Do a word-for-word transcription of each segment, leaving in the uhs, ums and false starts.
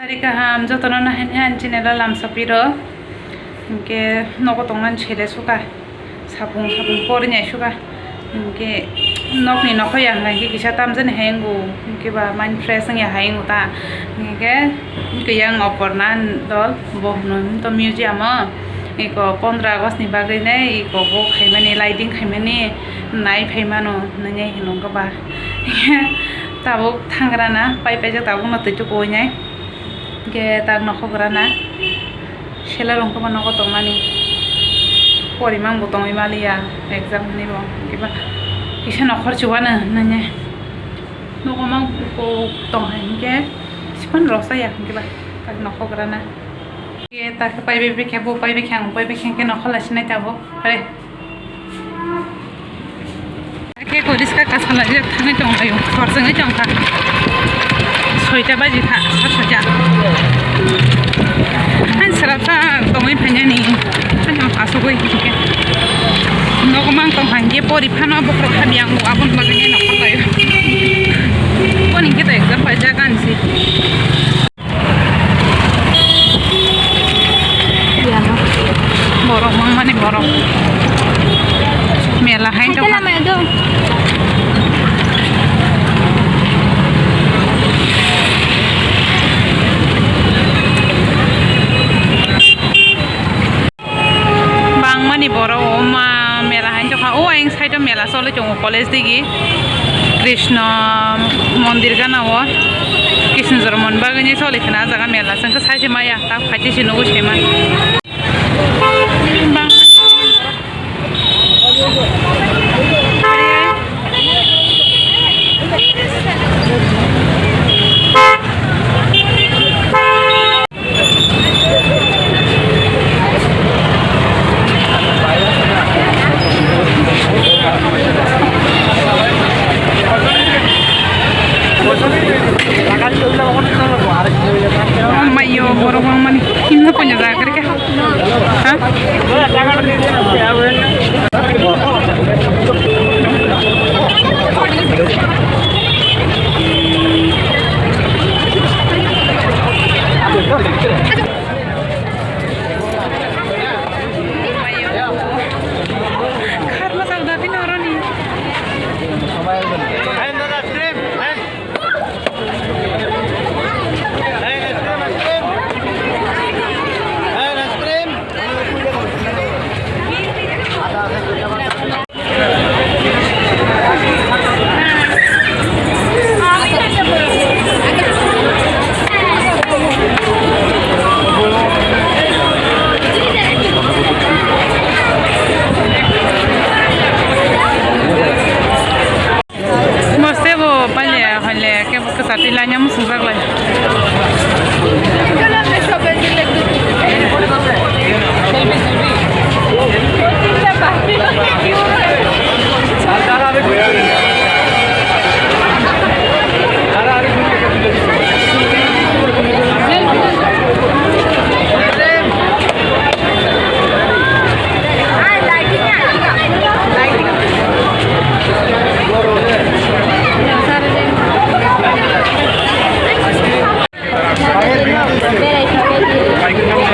Tei kaham jotono nahani han chini la lamsa piro. Hinkhe nogo tongmani sere suka. Sapung sapung pori nai suka. Hinkhe nokni nokho yang hai khe kisa tamjani hai wngo. Hinkhe ba mind fresh wngya hai wngo ta. Hinkhe kiyang Oporna dol bo hwnwi to museum o. Eko pondro August ni bagwi nai eko bo khaimani, lighting khaimani nai phaimano nini hinwi wngkha ba. Tabuk thangrana pai paijak tabukno twi tukuinai. Hinkhe tak nokhok rana. Sela rong khe bo nogo tongmani. Porimang bo tongwi maliya exam hwnwi bo. Kiba kisa nokhor chuwano nini. Nogo mang ko tong hai hinkhe sipan rok saya hinkhe ba tak nokhok rana. Ke ta khe pai bai khe bo pai bai khe ang pai bai khe ke nokhola sinai tabuk. Are. Ke ko riska ka sala je thangwi tong ayo. Khorjongwi tong kha. Soita baji kha, sa soita. Ang sarap sa tongwi phainani. Ang asugwi ke. Nogo mang tong hangge pori phano bokhro khabi ang abon bagwi nokholayo. Boni ke to exam pai jagan si. Iyano borok mangmani borok mela hai tongkha. Bangmani borok o ma mela hai tongkha. O ayang side o mela choli tongo college digi. Krishna mondir gana o. Krishna jormon bagwi choli khna ah jaga mela chwngkhe sai se maya ta phaite se nugo se ma. Mayo borok mangmani himna poina jaga rikha. Ha? Kharma chao da bini oroni. Mostly bo paile hole ke bo kwchati lanya musungjak lai.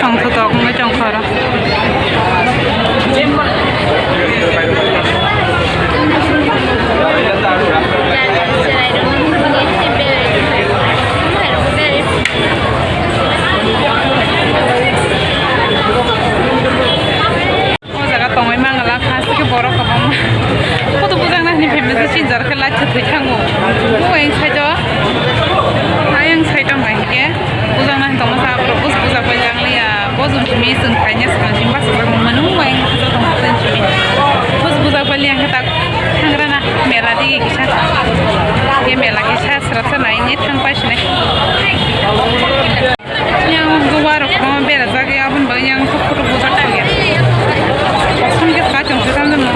Tongthotok wngwi tongkha oro. O jaga tongwi mangala, kha se khe borok kwbangma. Photo bujak nai hinwi phaimani se sinjar khe light se thwi thango. Bo ayang side o, ayang side o hwnka hinkhe bujak nai tongma sa borok bus bujak bai lang liya. Bo jong simi chwng khaina swkang simi bachajak mano, bo ayang khacha tongma sa simi. Bus bujak bai liya khe tak thangrana mela digi kisa. Khe mela kisa srapsa naini thang pai sinai. Yang duwa rok kwbangma berajak ya, aboni bagwi yang photo bujak tong ya. Kosom khe sa chwng se tamo nang.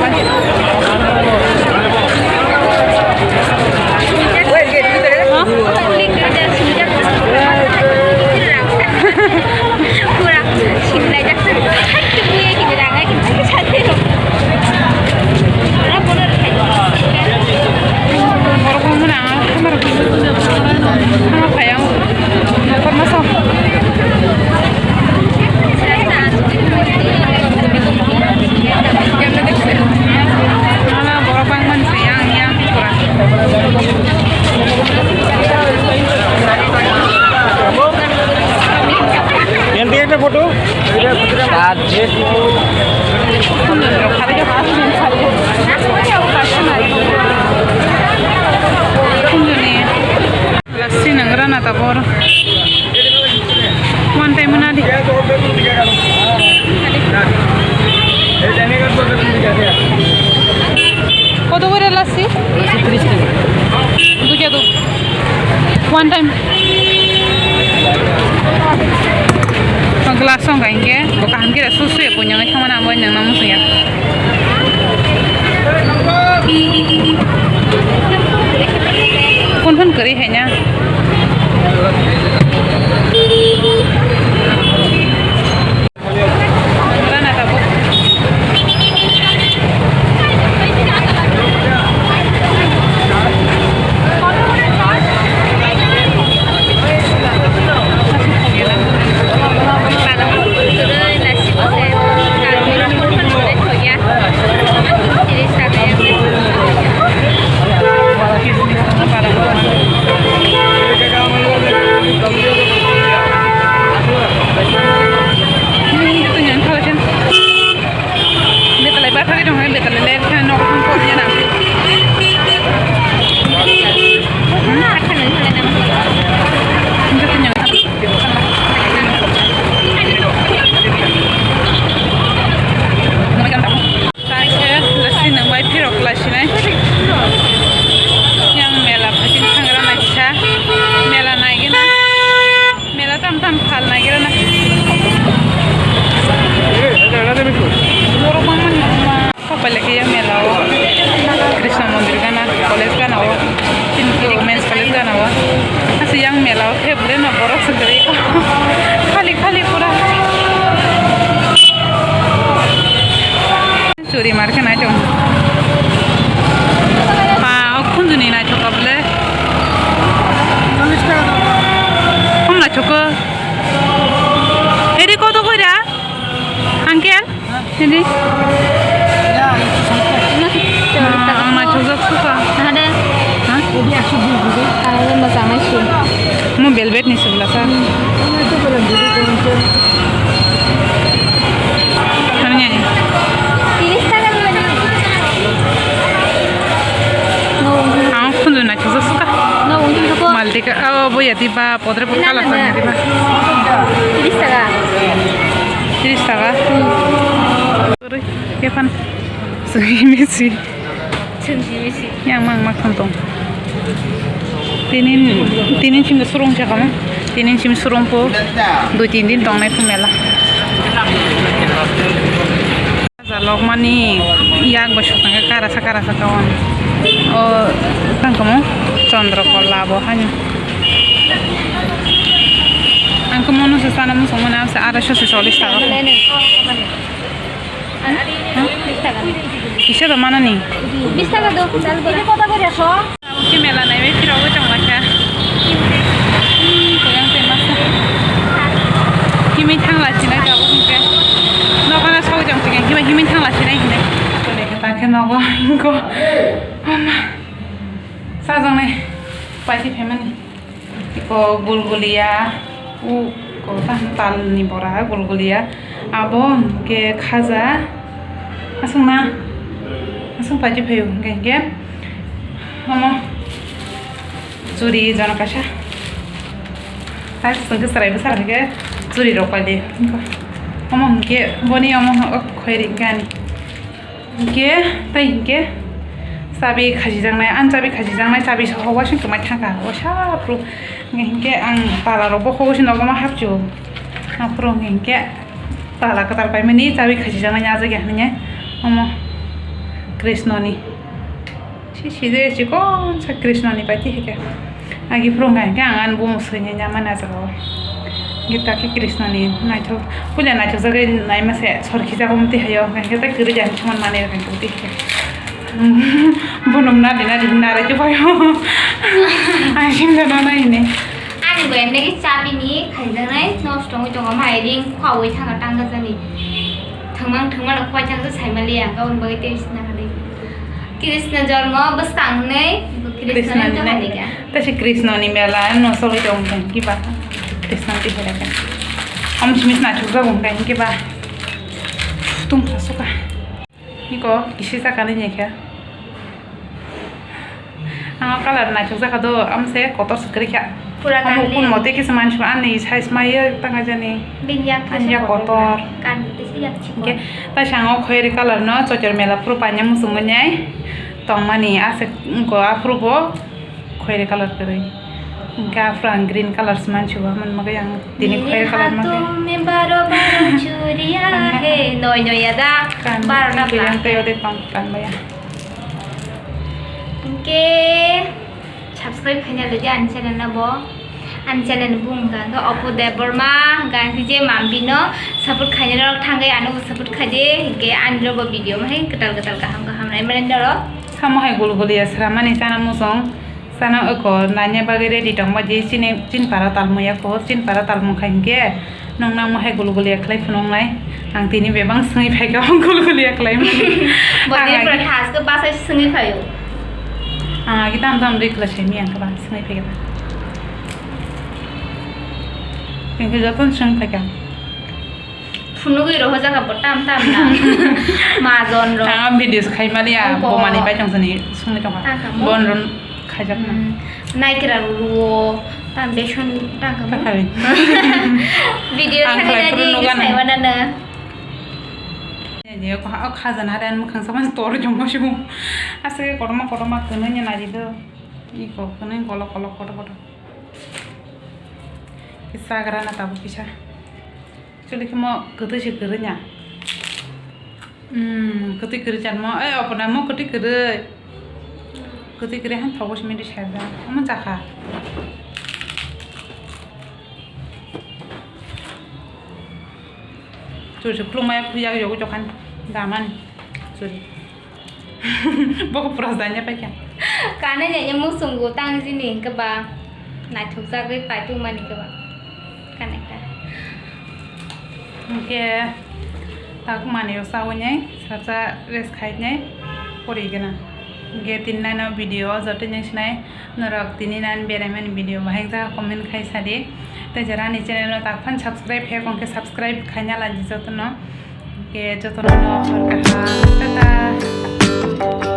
Lassi nangra na tabor. One time na di. Koto kore lassi? Dui kya do? One time. Glass song kain ke, bo kaham kira susu ya punya ngai sama nang boy nang nang musuya. Phone phone kari hai na. Betalai bathagwi tongkha, betalai ler khe nok thang kok ya na. Kaisa lassi nang bai phirok lasinai. Yang mela phaising thangra naikisa. Mela naigena. Mela tam tam phal naigena. Borok bangmani ma. Kapai lagi yang mela o. Krishna Mandir gana, college gana o. Chini Women's College gana o. Asi yang mela o khe bule no borok se kwrwi. Khali khali pura. Churi mar khe nai chong. Pa, o khunjuni nai chong ka bole. Hom nai chong ko. Eri koto koi da? Uncle? Hindi. Ang nai chong ka suka. Ada. Ha? Ada mo samai si. Mo velvet ni sibla sa. Ano niya niya? Tiris taka ni mani. Ang khundu na chusa suka. No, ungkul ko. Maltika, oh, boya diba, podre pod kala sa diba. Tiris taka. Tiris taka. Uri, kepan? Sui misi. Yang mang mak tong. Tinin, tinin chim surung chakam. Tinin chim surung po. Dui tin din tong nai phu mela. Jalok mani yak bo sukang kara sa kara sa kawan. O tang kamo Chandra Kola bo hanyo. Ang kamo no sa sana mo songmana sa ara so se solis ta. Kisa da manani? Bis taka do, chal bora. Khe mela naiwi phirogwi tonglaikha. Hmm, koyang tei masa. Himwi thangla sinai tabuk hwnkhe. Nokana sawi tong thwikhe himwi, himwi thangla sinai hinwi. Tole khe ta khe nogo hwnkhe. Mama. Sajaknai. Paisi phaimani. Iko gulgulia, u ko ta talni bora gulgulia, abo hwnkhe khaja, aswkna, aswk paidi phaio hwnkhe, hwnkhe omo churi jona kaisa, kaisa chwngkhe chwrai bwsa hwnkhe churi rok paidi, omo hwnkhe boni omo khoi ri gani. Hingke, tei hingke, chabi khasijaknai, ani chabi khasijaknai, chabi sohor wasing tongmai thangkha, o sa phuru. Hingke ang tala rok bokhok se nogo ma hapchu. Aphuru hingke tala kwtal paimani chabi khasijaknai ajak ya hinwi, omo Krishnoni. Si, si je chikon sa Krishnoni paiti hike. Agi phuru hwnka hwnkhe ang ani bumung swinai nangmani ah jagao. Gita khe Krishnani naithok, puila naithokjagwi naima se sor khijago mwtwi haio, hwnka hwnkhe tei kwrwi jani thumani manwi rwkha hwnkhe mwtwi hwnkhe. Bono nadi nadi hinwi narai tongphaio. Ang singkha nana hini. Ani bo emneki chabini khaijaknai nosto wngwi tongo, mai ring khwaui thangkha tangkha jani. Thwngmang thwngmano khwai thangkhe saimaliya, aboni bagwi tei sina hadi. Krishna jormo bwskang hwnwi, Krishna Krishna ni ni dohani nai. Ka. Tei se Krishna ni mela no sogwi tong tong kiba. Krishna ni hera ka. Omo simi se naithokjago hwnkhe, hinkhe ba tungphra suka. Iko kisi sakani nyekhe. Ang o colour naithok jakha do, amse kotor se kwrwi kha. Pura omo kanli. Kun mote kisa mansi ani size ma ye tanga jani. Bini yak ani yak kotor. Kan tisi yak chikon. Hinkhe ta sang o khoiri colour no chochor mela phuru paina muchungmani tongmani ase wngkha aphuru bo. Khoire colour kwrwi. Hinkhe aphuru ang green colour se mansigo, amoni bagwi ang tini khoire colour mansigo. Hatum mein baro baro churiya hai, noi noi ya da, baro na black. Tei ode tong kan baya. Hinkhe subscribe khaina lodi ani channel no bo. Ani channel ni bung hwnkha khe Opu Debbarma, hwnkha khe je Mambi no support khaina rok thangwi ano bo support khaidi, hinkhe ani rok bo video mahai kwtal kwtal kaham kaham nai mani norok. Samo hai gul gul ya sramani chana muchung. Sana oko nanya bagwi ready tongba di chini, chini para talmung ya ko, chini para talmung khai hinkhe nong nang mo hai gulu gulu ya khlai phunuk nai. Ang tini bebang swngwi phai kha gulu gulu ya khlai mani. Bodin pura thas ko basai swngwi phaio. Ang agi tam tam rikla semi ang kaba swngwi phai kha. Tengke joton swng phai kha. Phunugwi rohorjak bo tam tam na. Majon rok. Ang video se khai mali ya, ongko. Bo mani pai tong sani sungwi tong kha. Tang kha mo? Bon ron khaijak na. Hmm. Naikra rw rw o, tam beson tang kha mo? Takhari. Video ang khai khai phuru nadi nugan. Sai wana na. Ni ko ha khajan hare an mukhang sama tor jong mo sibu. Aswk kotorma kotorma kwnwi ni nari do. Iko kwnwi kolok kolok kotor kotor. Kisa gra na tabuk kisa. Chuli khe mo kwtwi se kwrwi nya. Hmm, kwtwi kwrwi chan mo. Ei, opona mo kwtwi kwrwi. Kwtwi kwrwi han thogo simi di serda. Omo chakha. Chuli se khulumaya khuyag yogo jokan. Damani. Chuli. Boko pura janya paikha. Kanai janya muchungo tang jini hinkhe ba naithok jagwi paitungmani hinkhe ba. Kanai ka. Hinkhe tak manwi rok chawi nai, sasa rest khai nai, pori gana. Hinkhe tini nai no video o joto nai sinai norok tini nai beraimani video bahai wngkha comment khai sadi. Tei jara ani channel no tak phan subscribe he khe subscribe khaina laji joto no. Hinkhe jotono no hor kaham. Tata.